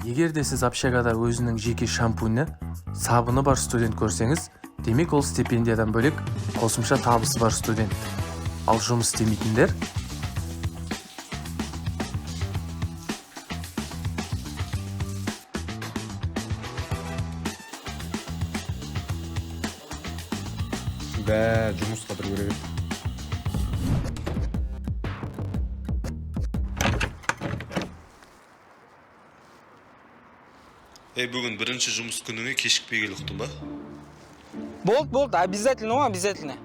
Егер де сіз общагада өзінің жеке шампуні, сабыны бар студент көрсеңіз, демек, ол стипендиядан бөлек қосымша табысы бар студент. Ал жұмыс істемейтіндер Бә, жұмысқа тұру керек еді. Ей, бүгін бірінші жұмыс күніңе кешікпей кел, ұқтың ба? Болды, болды, обязательно ғой, обязательно.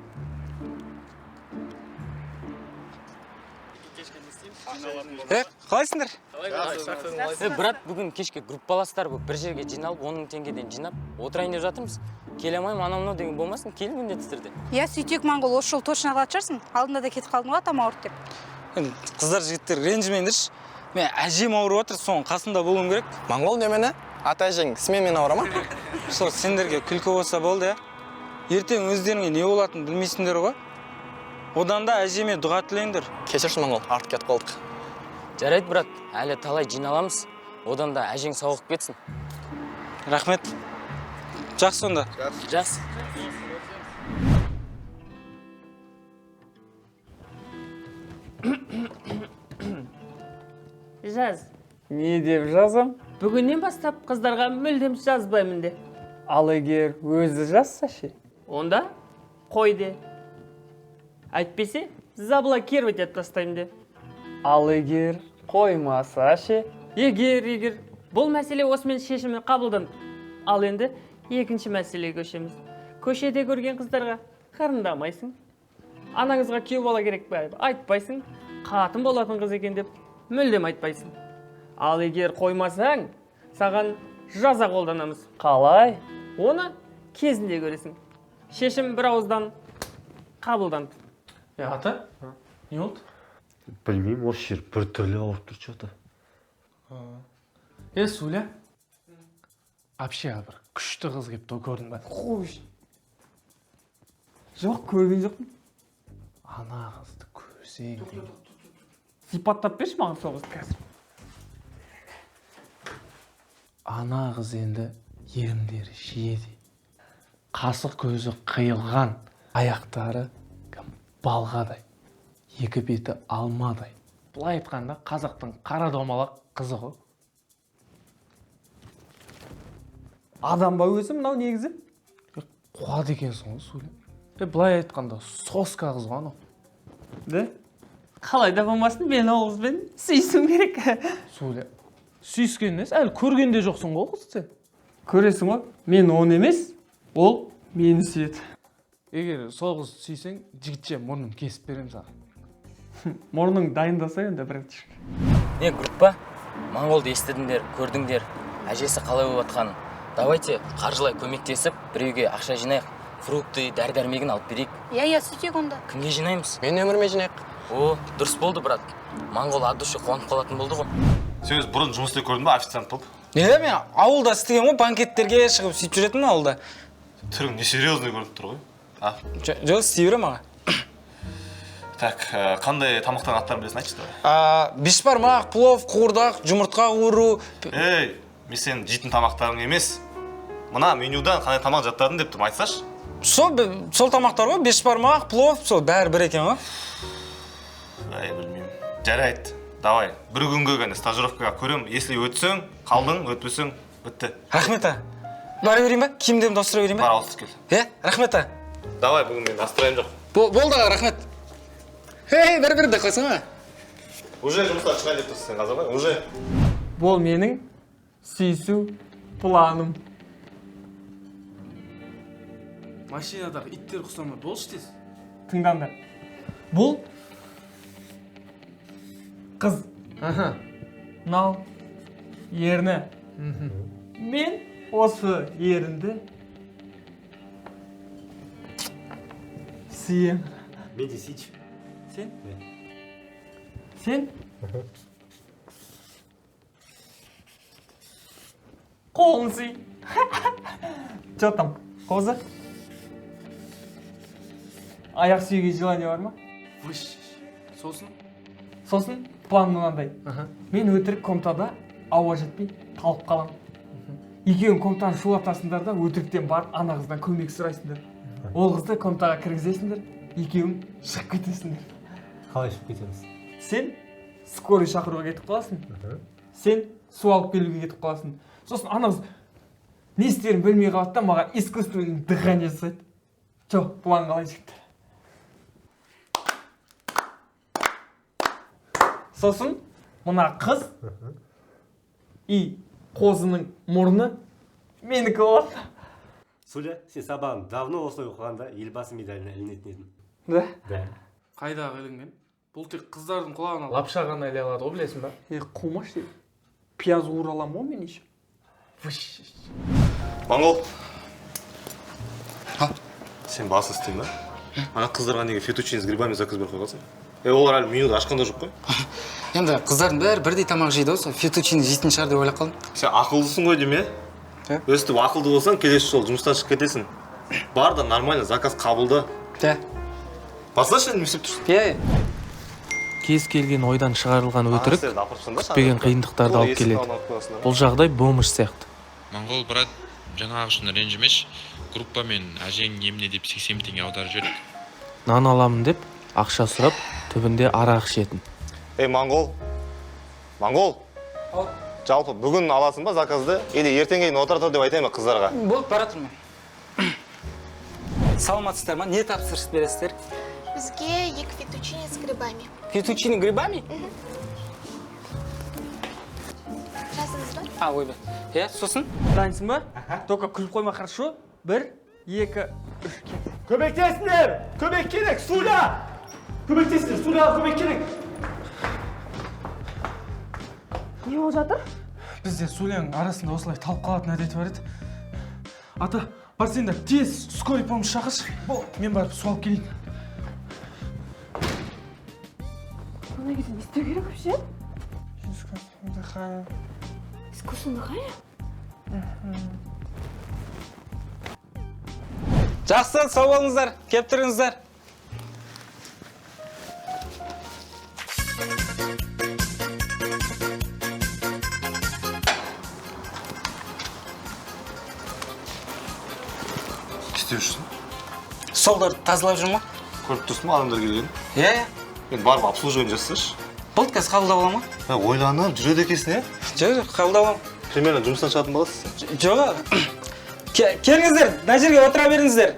Е, қалайсыңдар? Е, брат, бүгін кешке группаластар болып бір жерге жиналып, 10 000 теңгеден жинап отырайын деп жатырмыз. Келе алмаймын, анау мынау деген болмасын, кел міндетті түрде. Иә, сөйтейік, Моңғол. Осы жолы точно қалатын шығарсың. Алдында да кетіп қалдың ғой атам ауырды деп. Енді, қыздар, жігіттер, ренжімеңдерші. Мен әжем ауырып жатыр, соның қасында болуым керек. Моңғол, немене, ата әжең сменмен ауыра ма? Сол сендерге күлкі болса болды, иә. Ертең өздеріңе не болатынын білмейсіңдер ғой. Одан да әжеме дұға тілеңдер. Кешірші, Моңғол, артық кетіп қалдық. Жарайды, брат, әлі талай жиналамыз. Одан да әжең сауығып кетсін. Рахмет. Жақсы онда. Жақсы. Жаз. Не деп жазам? Бүгіннен бастап қыздарға мүлдем жазбаймын де. Ал егер өзі жазса ше? Онда қой де. Әйтпесе, заблокировать етіп тастаймын де. Ал егер қоймаса ше? Егер бұл мәселе осымен шешімі қабылданды. Ал енді екінші мәселеге көшеміз. Көшеде көрген қыздарға қарындамайсың. Анаңызға күйеу бала керек пе деп айтпайсың. Қатын болатын қыз екен деп мүлдем айтпайсың. Ал егер қоймасаң, саған жаза қолданамыз. Қалай? Оны кезінде көресің. Шешім бір ауыздан қабылданды. Е, ата, не болды? Білмеймін, осы жер біртүрлі ауырып тұр че-то. Е, Суля, общага бір күшті қыз келіпті ғой, көрдің ба? Қой. Жоқ, көрген жоқпын. Ана қызды көрсең деген. Сипаттап берші маған сол қызды қазір. Ана қыз енді еріндері жиедей, қасы көзі қиылған, аяқтары кім балғадай, екі беті алмадай. Былай айтқанда, қазақтың қара домалақ қызы ғой. Адам ба өзі мынау негізі? Қуады екенсің ғой, Суля. Е, былай айтқанда, соска қыз ғой анау. Да? Қалай да болмасын, мен ол қызбен сүйісуім керек. Суля, сүйіскен несі, әлі көрген де жоқсың ғой қызды сен. Көресің ғой, мен оны емес, ол мені сүйеді. Егер сол қызды сүйсең, жігітше, мұрнын кесіп беремін саған. Мұрның дайындаса енді, братишка. Не, группа, Моңғолды естідіңдер, көрдіңдер, әжесі қалай болып жатқанын. Давайте қаржылай көмектесіп, біреуге ақша жинайық, фрукты, дәрі дәрмегін алып берейік. Иә, сөйтейік онда. Кімге жинаймыз? Мен өміріме жинайық. О, дұрыс болды, брат. Моңғол от души қуанып қалатын болды ғой. Сен өзі бұрын жұмыс істеп көрдің ба, официант болып? Не, мен ауылда істегенмін ғой, банкеттерге шығып сөйтіп жүретінмін ауылда. Түрің несерьезный көрініп тұр ғой, а? Жоқ, істей беремін, аға. Так, қандай тамақтардың аттарын білесің, айтшы, давай. Бешбармақ, плов, қуырдақ, жұмыртқа қуыру. Ей, мен сенің жейтін тамақтарың емес, мына менюдан қандай тамақ жаттадың деп тұрмын, айтсашы. Сол сол тамақтар ғой, бешбармақ, плов, сол бәрі бір екен ғой. Ай, білмеймін. Жарайды, давай, бір күнге ғана стажировкаға көрем. Если өтсең, қалдың, өтпесең, бітті. Рахмет, аға. Бара берейін ба? Киімдерімді ауыстыра берейін Бар, ба? ауыстырып кел. Е, рахмет, аға. Давай, бүгін менің настроением жоқ. Болды, аға, рахмет. Ей, бір бір деп қойсаң, аға. Уже жұмыстан шығайын деп тұрсың сен қазір ғой уже. Бұл менің сүйісу планым. Машинадағы иттер құсамай болшы тез. Тыңдаңдар. Бұл қыз. Мынау ерні. Мен осы ерінді сүйемін. Мен де сүйші. Сен? Сен? Қолын сүй. Че там, қозы? Аяқ сүюге желание бар ма? Сосын? Сосын план мынандай. Мен өтірік комнатада ауа жетпей Талып қаламын. Екеуің комнатаны шулатасыңдар да, өтіріктен барып ана қыздан көмек сұрайсыңдар. Ол қызды комнатаға кіргізесіңдер, екеуің шығып кетесіңдер. Қалай шығып кетеміз? Сен скорый шақыруға кетіп қаласың, сен су алып келуге кетіп қаласың. Сосын ана қыз не істерін білмей қалады да, маған искусственный дыхание жасайды. Че, план қалай, жігіттер? Сосын мына қыз и қозының мұрны менікі болады. Суля, сен сабағын давно осылай оқығанда, Елбасы медаліне ілінетін едің. Да? Да. Қайдағы ілінген? Бұл тек қыздардың құлағына лапша ғана іле алады ғой, білесің ба? Е, қумашы, пияз қуыра аламын ғой мен еще. Моңғол, сен басын істейін ба? Ана қыздарға неге фетучини с грибами заказ беріп қойғансың? Е, олар әлі менюді ашқан да жоқ қой. Енді қыздардың бәрі бірдей тамақ жейді ғой, сол фетучини жейтін шығар деп ойлап қалдым. Сен ақылдысың ғой деймін, иә? Өстіп ақылды болсаң, келесі жолы жұмыстан шығып кетесің. Бар да, нормально заказ қабылда. Иә. Бассашы енді, не істеп тұрсың? Иә. Кез келген ойдан шығарылған өтірік Ана сіздерді апарып тастаңдаршы, күтпеген ана қиындықтарды тура алып есіктің келеді. алдына алып қоясыңдар. Бұл жағдай бомж сияқты. Моңғол, брат, жаңағы үшін ренжімеші. Группамен әжеңнің еміне деп 80 теңге аударып жібердік. Нан аламын деп ақша сұрап, түбінде арақ ішетін. Ей, Моңғол, Моңғол, жалпы бүгін аласың ба заказды или ертеңге дейін отыра тұр деп айтайын ба қыздарға? Болды, бара тұрмын. Саламатсыздар ма? Не тапсырыс бересіздер? Бізге екі фетучини с грибами. Фетучини грибами? Жаздыңыз ба? А, ойбай, иә, сосын? Дайынсың ба? Только күліп қойма, хорошо? Бір, екі, үш, кет. Көмектесіңдер! Көмек керек, Суля! Көмектесіңдер, Суляға көмек керек! Не болып жатыр? Бізде Суляның арасында осылай талып қалатын әдеті бар еді. Ата, бар, сен де тез скорый помощь шақыршы. Мен барып су алып келейін. Бұны кезде не істеу керек вообще? Дыхание. Искусственное дыхание. Жақсы, сау болыңыздар, келіп тұрыңыздар. Не істеп жүрсің? Столдарды тазалап жүрмін ғой. Көріп тұрсың ба адамдар келгенін? Иә. Енді барып обслуживание жасасайшы. Болды, қазір қабылдап аламын. Ә, ойланып жүреді екенсің, иә? Жоқ, қабылдап аламын. Примерно жұмыстан шығатын баласың сен. Жоқ. Келіңіздер, мына жерге отыра беріңіздер.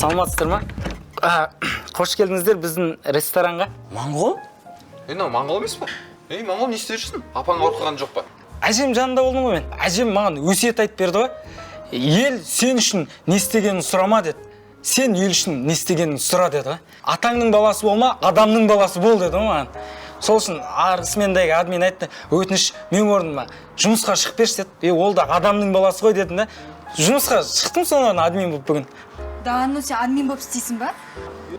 Саламатсыздар ма? Қош келдіңіздер біздің ресторанға. Моңғол? Ей, мынау Моңғол емес па? Ей, Моңғол, не істеп жүрсің? Апаң ауырып қалған жоқ па? Әжем жанында болдым ғой мен. Әжем маған өсиет айтып берді ғой. Ел сен үшін не істегенін сұрама деді. Сен ел үшін не істегенін сұра деді ғой. Атаңның баласы болма, адамның баласы бол деді ғой маған. Сол үшін арғы смендегі админ айтты: «Өтініш, менің орныма жұмысқа шығып берші», – деді. Е, ол да адамның баласы ғой дедім да, жұмысқа шықтым соның орнына админ болып бүгін. Да ну, сен админ болып істейсің ба?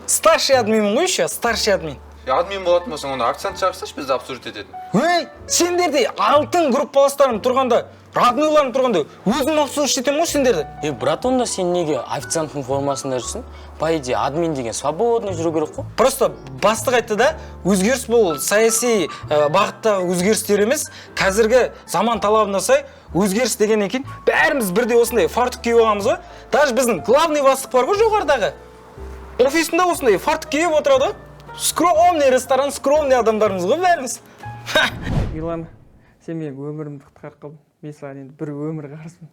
Старший админмін ғой еще, старший админ. Е, админ болатын болсаң, онда официант шақырсайшы, бізді обслуживать ететін. Өй, сендердей алтын группаластарым тұрғанда, роднойларым тұрғанда, өзім обслуживать етемін ғой сендерді. Е, брат, онда сен неге официанттың формасында жүрсің? По идее, админ деген свободный жүру керек қой. Просто бастық айтты да, өзгеріс бұл саяси бағыттағы өзгерістер емес, қазіргі заман талабына сай өзгеріс дегеннен кейін бәріміз бірдей осындай фартук киіп алғанбыз ғой. Даже біздің главный бастық бар ғой жоғарыдағы, офисында осындай фартук киіп отырады ғой. Скромный ресторан, скромный адамдармыз ғой бәріміз. Милана, сен менің өмірімді құтқарып қалдың. Мен саған енді бір өмір қарызбын.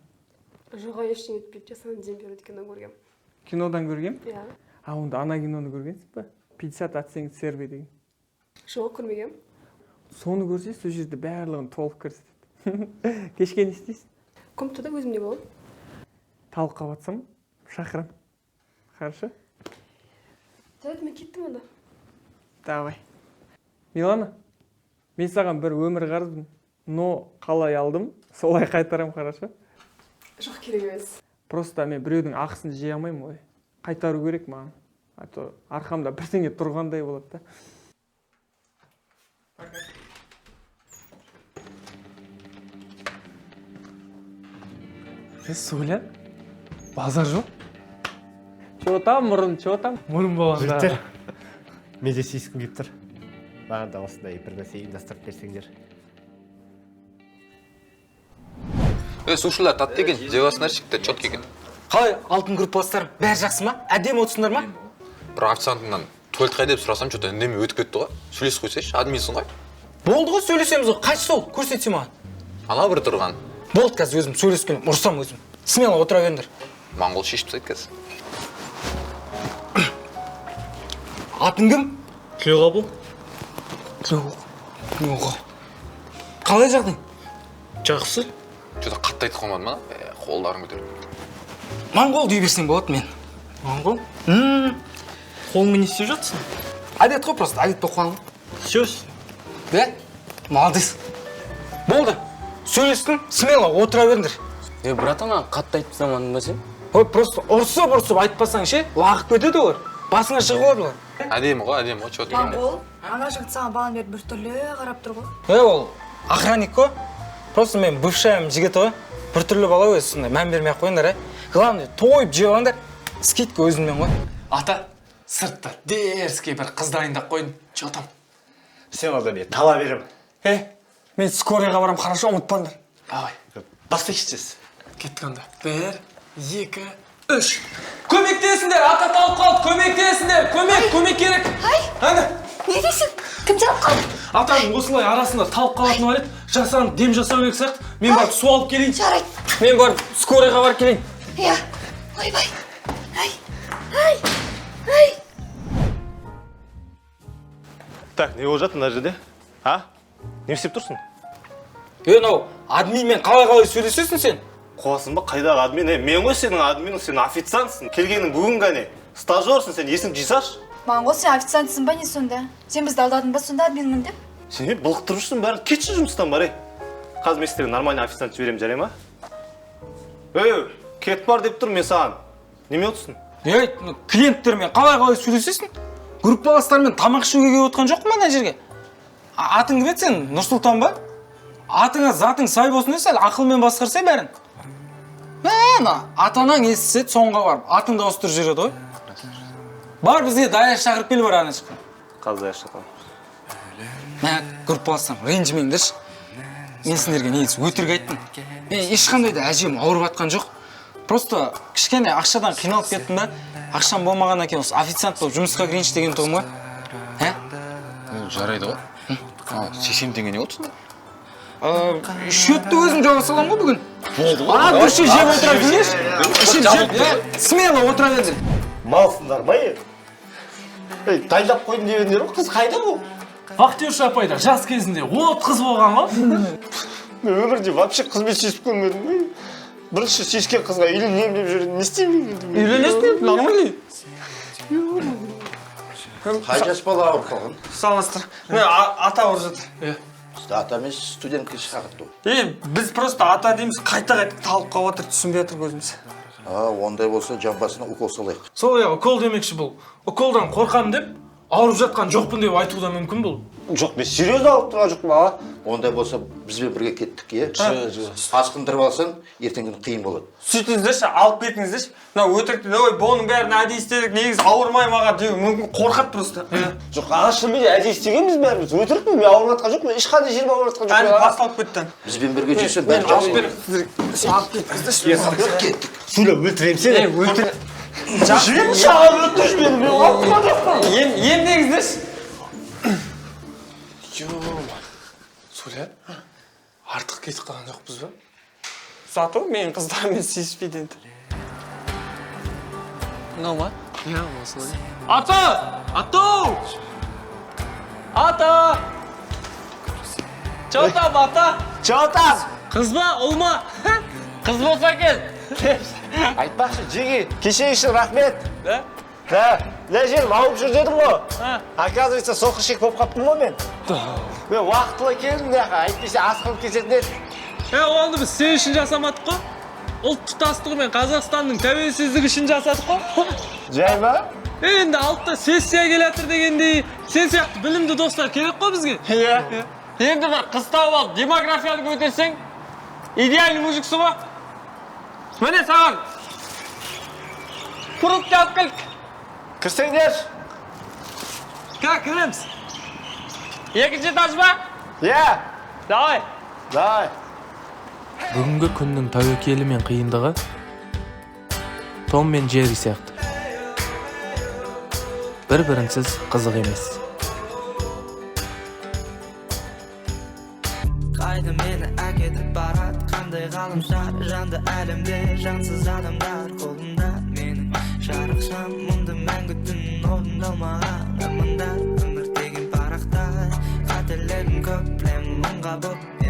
Жоқ, ештеңе етпейді. Жасанды дем беруді кино көргем. Кинодан көргем? Иә. А онда ана киноны көргенсің ба, «50 оттенков серого» деген? Жоқ, көрмегем. Соны көрсе, сол жерде барлығын толық көрсетеді. Кешке не істейсің? Компьютерде өзімде боламын. Талқылап жатсам, шақырамын, хорошо? Жарайды, мен кеттім онда. Давай. Милана, мен саған бір өмір қарызбын, но қалай алдым, солай қайтарамын, хорошо? Жоқ, керек емес. Просто мен біреудің ақысын жей алмаймын ғой, қайтару керек маған, а то арқамда бірдеңе тұрғандай болады да. Е, Соля, базар жоқ. Че там, мұрын, че там? Мұрын болғанда. Жігіттер, мен де сүйіскім келіп тұр. Маған да осындай бір нәрсе ұйымдастырып берсеңдер. Е, сушилар татты екен, жеп алсыңдар, жігіттер, четкий екен. Қалай, алтын группаластарым, бәрі жақсы ма? Әдемі отырсыңдар ма? Бір официантынан туалет қайда деп сұрасам, что-то үндемей өтіп кетті ғой. Сөйлесіп қойсайшы, админсің ғой. Болды ғой, сөйлесеміз ғой. Қайсысы ол? Көрсетсе маған. Ана бір тұрған. Болды, қазір өзім сөйлесіп келемін, ұрсам өзім. Смело отыра беріңдер. Моңғол шешіп тастайды қазір. Атың кім? Тілеуқабыл. Тілеуқабыл. Қалай жағдай? Жақсы. Что-то қатты айтып қалмады ма? Қолдарын көтеріп. Моңғол дей берсең болады мен. Моңғол? Қолыңмен не істеп жатсың? Әдет қой просто, әдет болып қалған. Все. Да? Молодец. Болды. Сөйлестің, смело отыра беріңдер. Е, братан, ана қатты айтып тастамадың ба сен? Ой, просто ұрсып ұрсып айтпасаң ше, лағып кетеді олар. Басыңа шығып алады олар. Әдемі ғой, әдемі ғой, четкий. Моңғол, ана жігіт саған бағана бері біртүрлі қарап тұр ғой. Е, ол охранник қой. Просто мен бывшаям жігіті ғой. Біртүрлі бала өзі, сондай мән бермей ақ қойыңдар, ә. Главное, тойып жеп алыңдар. Скидка өзіммен ғой. Ата, сыртта дерзкий бір қыз дайындап қойдым. Че там? Сен онда мен тала беремін. Е, мен скорыйға барамын, хорошо, ұмытпаңдар. Давай. Бастайықшы тез. Кеттік анда. 1, 2, 3. Көмектесіңдер, ата талып қалды, көмектесіңдер, көмек, көмек керек. Ай! Әне. Не дейсің? Кім талып қалды? Атаның осылай арасында талып қалатыны бар еді. Жасанды дем жасау керек сияқты. Мен барып су алып келейін. Жарайды. Мен барып скорыйға барып келейін. Иә. Ойбай. Ай. Ай. Ай. Так, не болып жатыр мына жерде? А? Не істеп тұрсың? Е, мынау админмен қалай-қалай сөйлесесің сен? Қуасың ба? Қайдағы админ? Е, мен ғой сенің админың, сен официантсың. Келгенің бүгін ғана. Стажерсың сен, есіңді жисашы. Моңғол, сен официантсың ба не сонда? Сен бізді алдадың ба сонда админмін деп? Сен не былықтырып жүрсің бәрін? Кетші жұмыстан бар, ей. Қазір мен сіздерге нормальный официант жіберемін, жарай ма? Ей, кет бар деп тұрмын мен саған. Неме отырсың? Ей, клиенттермен қалай-қалай сөйлесесің? Группаластармен тамақ ішуге келіп отқан жоқпын ана жерге. Атың кім еді сен? Нұрсұлтан ба? Атыңа затың сай болсын сәл ақылмен басқарсай бәрін. Мә, ата-анаң естісе соңға барып, атыңды ауыстырып жібереді ғой. Бар, бізге даяшы шақырып кел бар ана жаққа. Қазір даяшы шақырамын. Мә, группаластарым, ренжімеңдерші. Мен сендерге негізі өтірік айттым. Мен ешқандай да әжем ауырып жатқан жоқ. Просто кішкене ақшадан қиналып кеттім да, ақшам болмағаннан кейін осы официант болып жұмысқа кірейінші деген тұғым ғой. Ә? Жарайды ғой. 80 теңге не болды сонда? Счетті өзім жауа саламын ғой бүгін. Болды ғой. А, дұрыс жеп отыра беріңдерші. Ішіп жеп, смело отыра беріңдер. Малсыңдар ма, е? Ей, дайындап қойдым деп едіңдер ғой, қыз қайда бұл? Вахтерша апай да жас кезінде от қыз болған ғой. Мен өмірде вообще қызбен сүйісіп көрмедім ғой. Бірінші сүйіскен қызға үйленемін деп жүрдім. Не істеймін енді? Үйленесің, нормально. Қай жас бала ауырып қалған? Саламатсыздар. Мен ата ауырып жатыр. Бізді ата емес, студентке шақыртты. Е, біз просто ата дейміз, қайта-қайта талып қалып жатыр, түсінбей жатыр көзіміз. А, ондай болса жамбасына укол салайық. Сол иә, укол демекші бұл. Уколдан қорқамын деп, ауырып жатқан жоқпын деп айтуы да мүмкін бұл. Жоқ, мен серьезно ауырып тұрған жоқпын, аға. Ондай болса бізбен бірге кеттік, иә? Асқындырып алсаң, ертеңгі күні қиын болады. Сөйтіңіздерші, алып кетіңіздерші. Мына өтірікті, ой, бұның бәрін әдейі істедік, негізі ауырмаймын аға деуі мүмкін, қорқады просто. Жоқ, аға, шынымен де әдейі істегенбіз бәріміз. Өтірік пе, мен ауырып жатқан жоқпын, ешқандай жерім ауырып жатқан Әне жоқпын. басталып кетті. Бізбен бірге жүрсең бәрі жақсы болады. Алып кетіңіздерші. Кеттік. Суля, өлтіремін сені. Е, өлтір. Жіберші, аға, өтініш мені, мен ауырып тұрған жоқпын. Емдеңіздерші. Суля, артық кетіп қалған жоқпыз ба? Зато менің қыздарыммен сүйіспейді енді. Мынау ма? Иә, осылай. Ата! Ату! Ата! Че там, ата? Че там? Қыз ба, ұл ма? Қыз болса кел. Айтпақшы, жеге, кеше үшін рахмет. Да? Да, мына жерім ауырып жүр дедім ғой. Оказывается, соқыр ішек болып қалыппын ғой мен. Мен уақытылы келдім мына жаққа, әйтпесе асқынып кететін еді. Е, оны біз сен үшін жасамадық қой. Ұлт тұтастығы мен Қазақстанның тәуелсіздігі үшін жасадық қой. Жай ма? Енді алтта сессия келе жатыр дегендей, сен сияқты білімді достар керек қой бізге. Иә. Енді бір қыз тауып алып, демографияны көтерсең, идеальный мужиксің ғой. Міне саған фрукт алып келдік. Кірсеңдерші. Как кіреміз? Екінші этаж ба? Иә. Давай. Давай. Бүгінгі күннің тәуекелі мен қиындығы Том мен Джерри сияқты, бір бірінсіз қызық емес. Қайда мені әкетіп барады, қандай ғаламшар? Жанды әлемде жансыз адамдар қолымда менің жарық шам. Мұнда мәңгі түн, орындалмаған армандар, өмір деген парақта. Қателерім көп, білемін, мұңға боп.